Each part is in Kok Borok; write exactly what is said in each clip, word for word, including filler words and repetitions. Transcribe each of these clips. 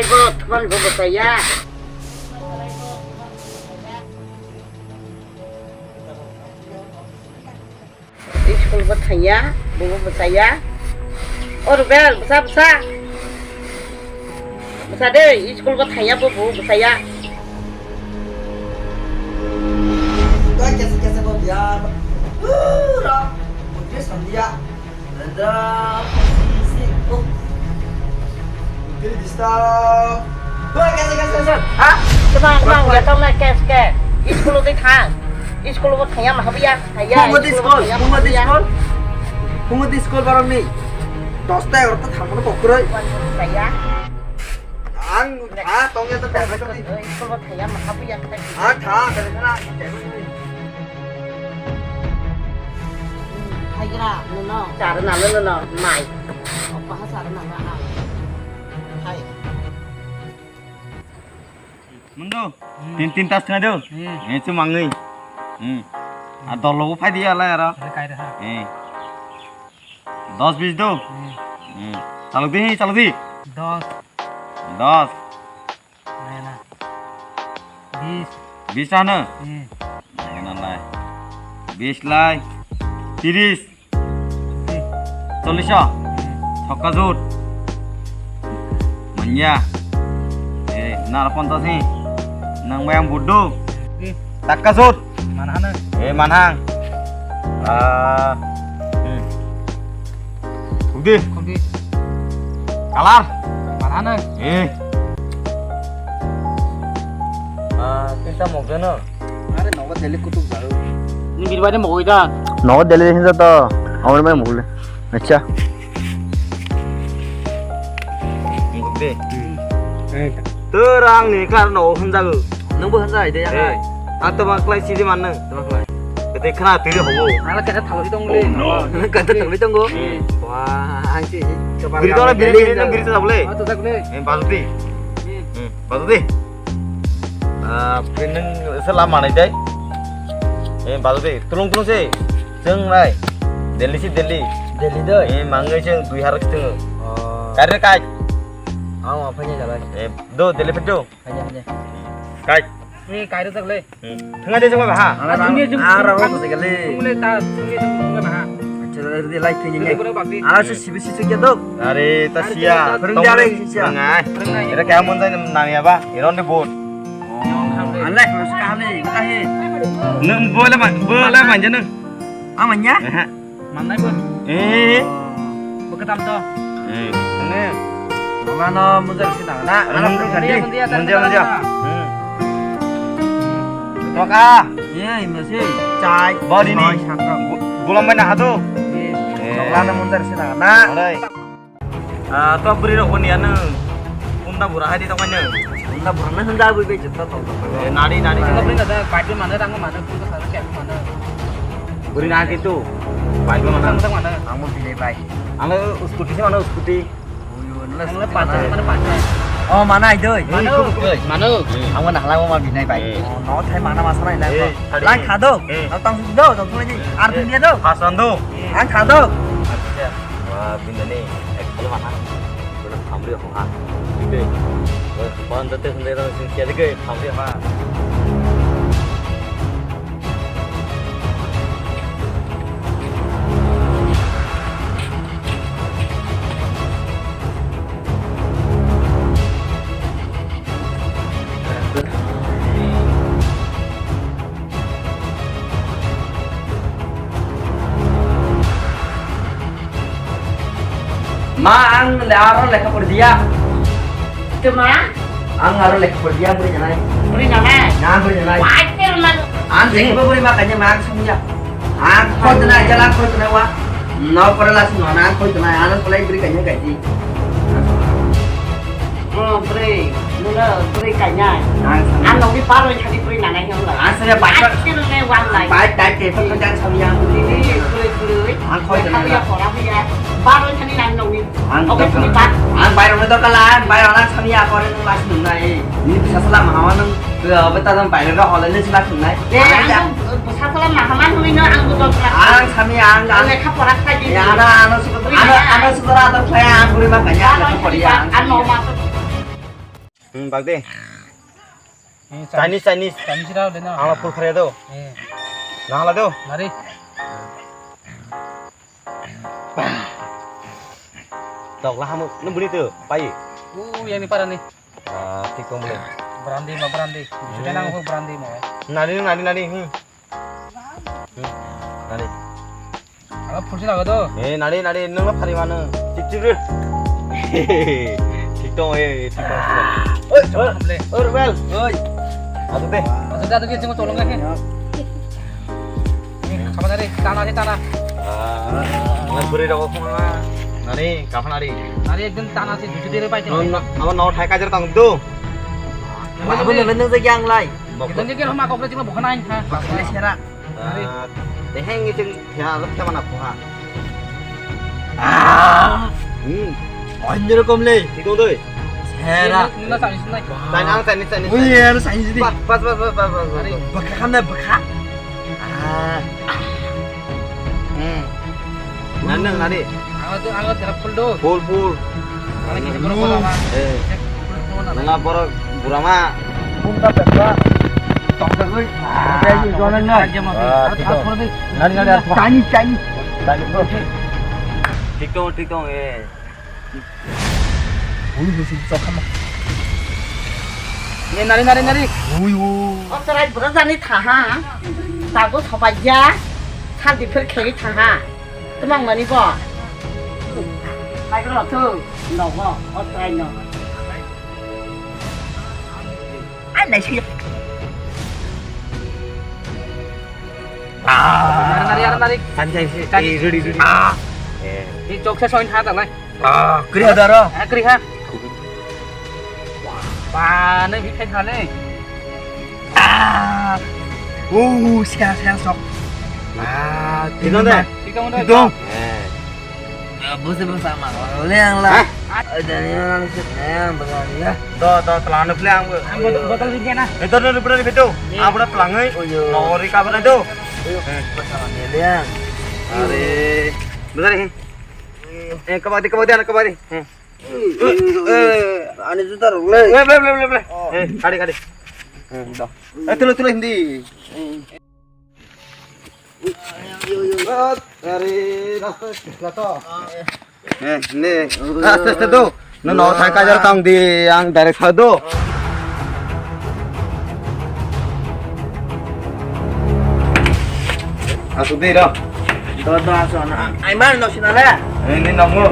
Bo thumani bo bwsaya. School bo thangya, bo bo bwsaya. O Rubel, bwsa, bwsa. Bwsa de, school bo thangya, bo bo bwsaya. Kesa kesa bo biya. Pura. Mujhe samjha. Dada, si, oh. Dil disturb. Wah, kesa, kesa, kesa. Ha? Tebang, tebang, ya tong na kes, kes. School utai thang. School utai thang ya, mahabiya. Thang ya, Pungo di school, school, pungo di school. Pungo di school barang ni. Dosta egarota thang kono kokroi. Thang ya. Ang, ha, tong ya to. School utai thang ya, mahabiya. Ang, ha, kesa, kesa. Haigra, nono. Chara nalo nono, mai. Opa ha chara nalo ang. Hai. Mundo, hmm, tin tin tas tengah do. Hmm. Eh, cuma ngi. Hmm. A dolo phai dia lah ya. Ada kai dah. Eh. Dos bis do. Hmm. Hmm. Chalok di, chalok di. Dos. Dos. Nai na. Bis. Bis ano? Hmm. Nai na lai. Bis lai. Tiris. Bis. Chollish. Hmm. Sokka jut. Manya. Eh, nara pontas ni. Nang bayang budu. Bis. Takka jut. Mana hana? Eh, manhang. Ah. Hmm. Khukdi. Khukdi. Kalar. Manano. Eh. Ah, tinta mokjano. Are nogo deli kutuk baru. Ni birbai de mogoi da. Nogo deli hinsa to. Amar mai mokle. Acha. Mokde. Hmm. Eh. Terang ni kar no hinjago. Nungbo hinjai de ya. Eh. Ang to maklai sidi manno. Maklai. Kete khna tiri hobo. Nala kete thangwi tong le. Kete thangwi tongo. Hmm. Wah, ang si. Biri to na biri, biri, biri to na bole. Oh, to tak le. Eh, bazuti. Hmm. Hmm, bazuti. Ah, biri nung se la manai dai. Eh, bazuti. Tulung tulung se. Jeng lai. Delhi si Delhi. Delhi doi. Eh, mangai jeng dui har tongo. Oh. Kare kai. Ang ma phanya jalai. Eh, do Delhi pheto. Phanya, phanya. Kai. Eh, kai ro tak le. Thangna de jongma baha. Ala thangni jong. Ara ro ko gale. Thangni ta thangni jong jongma baha. Acha, re de lai thangni ne. Ala se sibi si se do. Are ta sia. Phwrwng de ale sia. Phwrwngnai. Era kaya mon jai nang ya ba. Iron de bot. Anlai ko ska ne. Tahi. Nung bola ma bola ma jana. Amanya? Mannai bo. Eh. Bo kwtal to. Eh. Nge. Mama no munjak si nang na. Ana munjak, munjak, munjak. Hmm. Toka. Ye, ima si. Chai. Body ni. Chai, sakro. Gu-, gulam bai na hadu. Ye. Eh. Tokla no munjak si nang na. Alai. Ah, to bwrwi rok bo niya nung. Kunda bura hai di tongmani nung. Kunda bura nung hwnda bui bai jotto tong tong. Eh, nari, nari. Kunda bwrwi na da, pai mano, rang mano, kunda sara kya mano. Bwrwi na kintu. Pai mano. Tang tang mano. Ang mo bini bai. Ang scooty se mano, scooty. Uyu, nla ang scooty pacha, mano. Mano pacha. Oh, mana ai doi. Mano. Mano. Ang mo nahla mo ma bini bai. Eh. Oh, no thai mana masa nai lang. Eh, lang kha do. Eh. Tang do, tang do. Ar thung dia do. Pasan do. Ang kha do. Wah, bini ni ek kilo mana? Bini khamri ho ha. Bini. Wah, pan jate sendiri sing kya dikhe khamri ha. Ma, ang le aro lekha pori diya. Tuma? Ang aro lekha pori diya, buri janai. Buri janai? Na, buri janai. Wajir man. Ang jengbo buri ma kanya ma ang sungya. Ang khoi tuna, jala khoi tuna wa. No pore la sung na, ang khoi tuna, ang pore buri kanya gaji. Oh, bwrwi, nwng bwrwi kainai. Ang sani. Ang nokni baroi thani bwrwi nanai hwnlai. Ang sani bai. Ang sini nai wan lai. Bai, bai, tei phano jang sani yang. Ini bwrwi, bwrwi. Ang khoi tena. Khawiya pora huya. Baroi thani nang nokni. Ang oke, dokar. Sini bar. Ang bai rokni dokar la, ang bai rok nang sani ya, kore nwng last nwng nai. Ini bisa salam hawa nwng, eh, obe ta dam bai rok hole nwng sila nwng nai. Eh, ang, ang, eh, bwsa salam mahaman hwnwi no ang bo dokar. Ang sani ang, ang. Lekha pora khai di. Ya, ana, ano sutra, ano, ano sutra ator khlai ang bwrwi ma kanya, lekha pori ang. Ano ma. Hmm, bak de. Eh, Chinese, Chinese. Chinese rao de na. Ang la pul khare do. Eh. Nang la do. Nari. Tok la hamu, nung buni tu, pai. Uh, yang ni para ni. Ah, tik tong bole. Brandi ma brandi. Sudah nang ho brandi ma. Nari, nari, nari. Hmm. Hmm. Nari. Aba phulsi lago do. Eh, nari, nari, nung la phari mano. Tik, tik, re. Tik tong, eh, tik tong, tik tong. Oi, oi, oi, Rubel. Oi. Adu de. Adu de, adu de, cuma tolong aja. Ini, apa nari? Tanah sih, tanah. Ah, nggak beri rokok mana? Nari, kapan nari? Nari, ekdom tanah sih, tujuh diri, Pak. Nung, nung, apa nau thai kajar tang tu? Apa nung, nung, nung, yang lain? Kita ni kira mak operasi cuma bukan aing, ha. Bukan serak. Ah, teheng ngicing ya, lo kemana ko ha? Ah. Hmm. Onyo rokom le. Tik tong doi. Sera. Nuna tani sunai. Tani ang tani tani. Wih, ya, harus tani sini. Pas, pas, pas, pas, pas, pas. Ari. Baka kan dah, baka. Ah. Hmm. Nandang nari. Ang tu, ang tu full do. Full, full. Ang ni borok bola ma. Eh. Full do na. Nunga borok burama. Bunda pekka. Tokta koi. Tei jonan nai. Ah, tito. Nari, nari, ah. Tani, tani. Tani, bro. Tik tong, tik tong, eh. Ui, ui, ui, sok kama. Ye, nari, nari, nari. Ui, ui. O chwrai bwrwk jani thaha. Tago sobaija. Sal dipher kheri thaha. Twmang mani bo. Pai ro thu. No bo. O chwrai no. Ai, nai si. Ah. Nari, nari, nari. Sanjay si. Tani. Eh, ready, ready. Ah. Eh. Ni chok se soin ha ta lai. Ah, kri ha daro. Ah, kri ha. Ba, ne bi khai khale. Ah. Oh, sia, sia, sok. Ah, Tik tong de. Tik tong de. Tik tong. Eh. Ya, bose bose ama. Leng la. Hah? Ada ni mana sih? Yang berani ya. Do, do, telang ni pele ang. Ang botol, botol ni kena. Itu ni pele ni betul. Iya. Apa dah telang ni? Oh, iya. Nori kabar itu. Ayo, bersama ni, Liang. Are. Bentar ni. Eh, kembali, kembali, anak kembali. Hmm. Eh, ani juta rok le. Eh, bele, bele, bele, bele. Oh. Eh, kadi, kadi. Eh, dah. Eh, tuloy, tuloy, hindi. Eh. Are, rasta sila to. Eh, ne. Aste, aste do. No, no, thang kajar tang di, ang direct sa do. Asu de ro. Do, do, asu na. Ai man no sinale. Ini namu.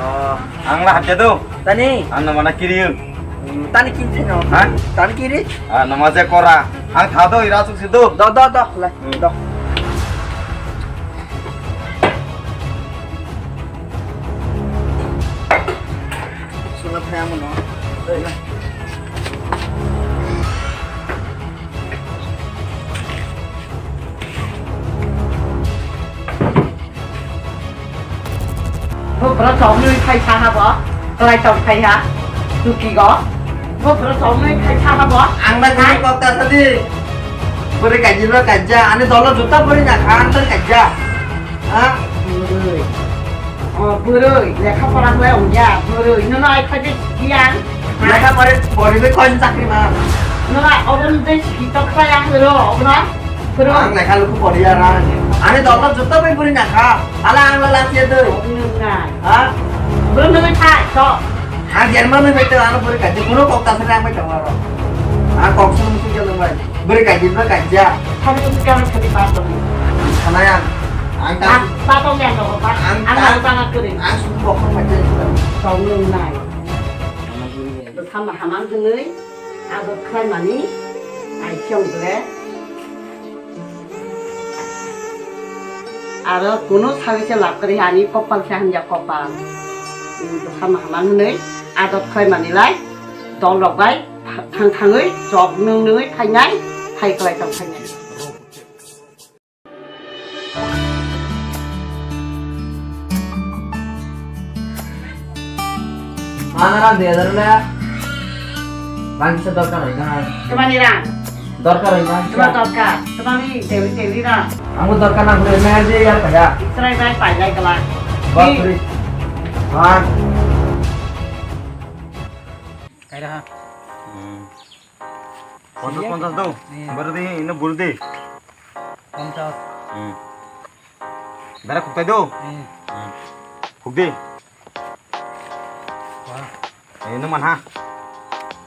Oh. Ang la hajja do. Tani. Ang nama na kiri. Hmm, tani kiri theno. Ha? Tani kiri. Ah, nama je kora. Ang tha do ira suk si do. Do, do, do. Le. Hmm. Do. Sula phaya mo no. Bo bwrok choknwi khai saha bo, kwlai chok khai ha, duki go. Bo bwrok choknwi khai saha bo. Ang bai kok ta sadi. Bwrwi kaijil ba kaija, ani dolo juta bwrwi na kha, ang tar kaija. Ha? Bwrwi. O bwrwi, lekha pora hwlai ongya, bwrwi. Nono ai khai de siyan. Lekha pore, pore de kon chakri ma. Nono obon de sitok khai ang ro, obna. Bwrwi. Ang lekha luku pore ya ra. Ani dolo juta bai bwrwi na kha. Ala ang la last year de. Nungnai. Ha? Bwrwi nungnai thai, to. Ang German ni better ano bwrwi kaijil, kuno kok ta sadi ang bai tong aro. Ang kok sung sung ya nung bai. Bwrwi kaijil ba kaija. Thani ko kya thani pa to. Sana ya. Ang ta. Ah, pa to ya to pa. Ang ta. Ang ta na kuri. Ang sung kok ma je. Tong nungnai. Sama hamang gwnwi, abo khlaimani, ai chong ble. Aro kuno sawi se lab kwrwi ani kopal se hamya kopal. Sama hamang hwnwi, adot khlaimani lai, dol rok bai, thang thangwi, chok nung nungwi phainai, phai kwlai tong phainai. Mana rang dui hajar le. Rang kisa dorkar hoy na. Tamani rang? Dorkar hoy na. Tama dorkar. Tamani dewi dewi rang. Ang dorkar na gule na je ya kaya. Serai bai pai lai kala. Bapre. Ha. Kaira ha. Hmm. Ponchas, ponchas do. Hmm. Bari di, ino bul di. Ponchas. Hmm. Bera khuktai do. Hmm. Hmm. Khuk di. Wah. Eh, no man ha.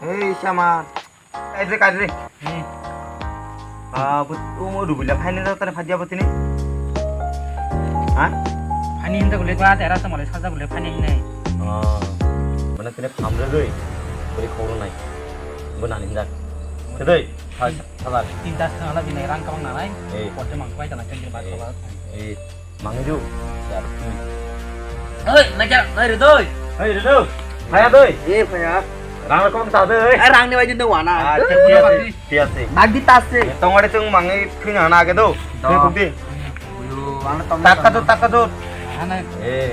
Hei, sama. Kai re, kai re. Hmm. Ah, bu, umu dubila phai ni tare phai dia butini. Ha? Phai ni hinta gule kwa, tera sa mole salta gule phai ni hinai. Oh. Mana tene phamre doi. Beri khoro nai. Bu nani hinda. Sedoi. Hai, sabar. Tinta sa ala binai rang kamang nanai. Eh. Porte mang kwai tana kendri bat Eh. sabar. Eh. Mangi du. Yar. Oi, naikha, nai re doi. Hei, Ridu. Phaya doi. Eh, phaya. Rang rokong ta doi. Eh, rang ni bai di dong wana. Ah, thik ase, thik ase. Bagi ta se. Eh, tongwari chung mangi thwina hana age do. Do. Thwi bukdi. Uyu, ano tong Takka do, takka do. Hana. Eh.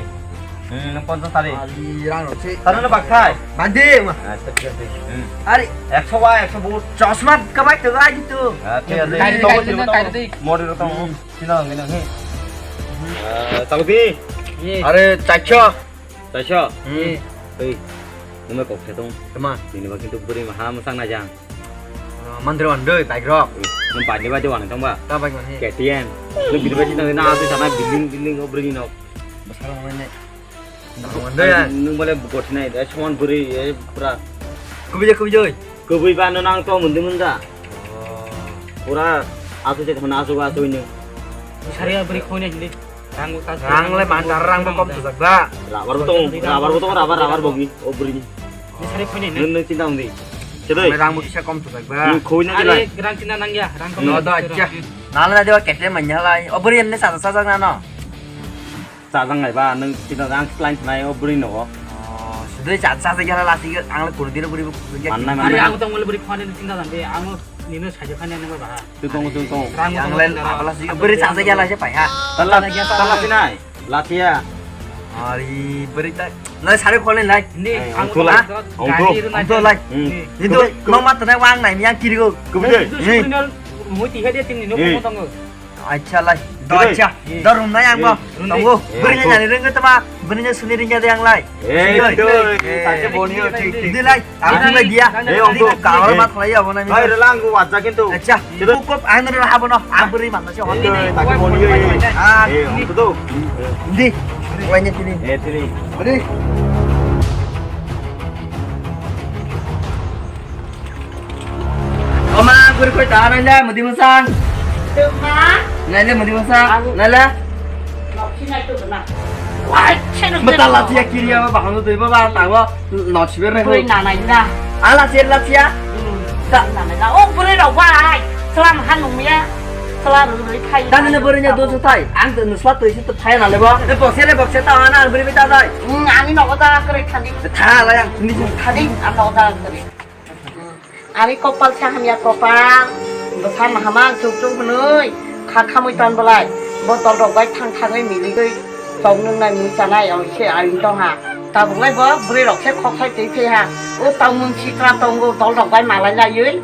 Hmm, nang ponchas tari. Ali rang rok se. Tari na bakthai. Bagi ma. Ah, thik ase. Hmm. Ari. Ekso ba, ekso bot. Chosma kabai to gai tu. Ah, thik ase. Tari, Tong tari, tong tari, tong. tari. Mori rok tong. Hmm. Sino ang gini, he. Eh, tangpi. Ye. Are, chacho. Chacho. Hmm. Ye. Ei, numa kok khetong. Kema? Nini ba kintu buri maha musang na jang. Mandre wandoi, bike rok. Nung bike ni ba jawang tong ba. Ta bike mani. K T M. Nung bini ba jitang na asu sana building, building o buri no. Basara mani. Nang wanda ya. Nung bole bukot sinai, eh, soman buri, eh, pura. Kubi jai, kubi jai. Kubi ba no nang to mundi munda. Oh. Pura asu je khona asu asu ini. Sari buri khone hindi. Rang ta. Rang le man rang bo kom tujak ba. Rabar bo tong, rabar bo tong, rabar, rabar bogi. O buri. Sari khone ne. Nung nung cinta undi. Sedoi. Rang bo kisa kom tujak ba. Khoi na. Are, rang cinta nang ya, rang kom. No da, acha. Nala da dewa kete manya lai. O buri enne sa sa sa na no. Chajang nai ba, nung tino ang slime thanai o bwrwi no. Oh, sudui cha cha gela lasi ang le kurdiro bwrwi bu. Mannai, mannai. Ari ang tong le bwrwi khone ni tinda dan de, ang nino sajo khane nang ba. Tu tong, tu tong. Ang le abala si bwrwi cha cha gela se pai ha. Tala, tala sinai. Latia. Ari bwrwi ta. Lai sare khole lai. Ni ang to lai. Ang to lai. Ni to no mat na wang nai mi ang kiri go. Kubi de. Mui ti hede tin ni no tong. Acha lai. Do acha. Do rum nai ang bo. Tongo. Bini nya ni rengge tama. Bini nya suni ringya de ang lai. Eh, do. Acha boni o thik thik. Di lai. Ang thik lai dia. Eh, ong to. Kawar mat lai ya bona mi. Hai, relang go wacha kintu. Acha. Kop ang ro habo no. Ang beri man se hon. Eh, tak boni o. Ah. Eh, ong to. Di. Wanya tini. Eh, tini. Beri. Oma, guri koi ta nai le, mudi musang. Tuma. Nai le, mudi musang. Nai le. Noksi nai tu na. Wai, cheno. Mata latia kiri ama bahano doi baba, tawa, noksi ber nai. Koi na nai na. Ala sia latia. Ta na nai na. Oh, beri rok wai. Selam hanung ya. Selam rui thai. Dan ne beri nya do thai. Ang de nusla toi si to thai na le ba. E bokse le bokse ta na beri ta dai. Hmm, ani no ta kere thandi. Tha la yang ni thandi. Ani no ta kere. Ani kopal sa hamya kopal, bwsa mahama ang chuk chuk hwnwi kha khamwi ton bwlai, bo tol rok bai thang thangwi miligwi chok nwngnai mui chanai ang se ang tong ha. Tabuk lai bo bwrwi rok se khok sai twi thwi ha. O tong mung sitra tongo tol rok bai malai laiwi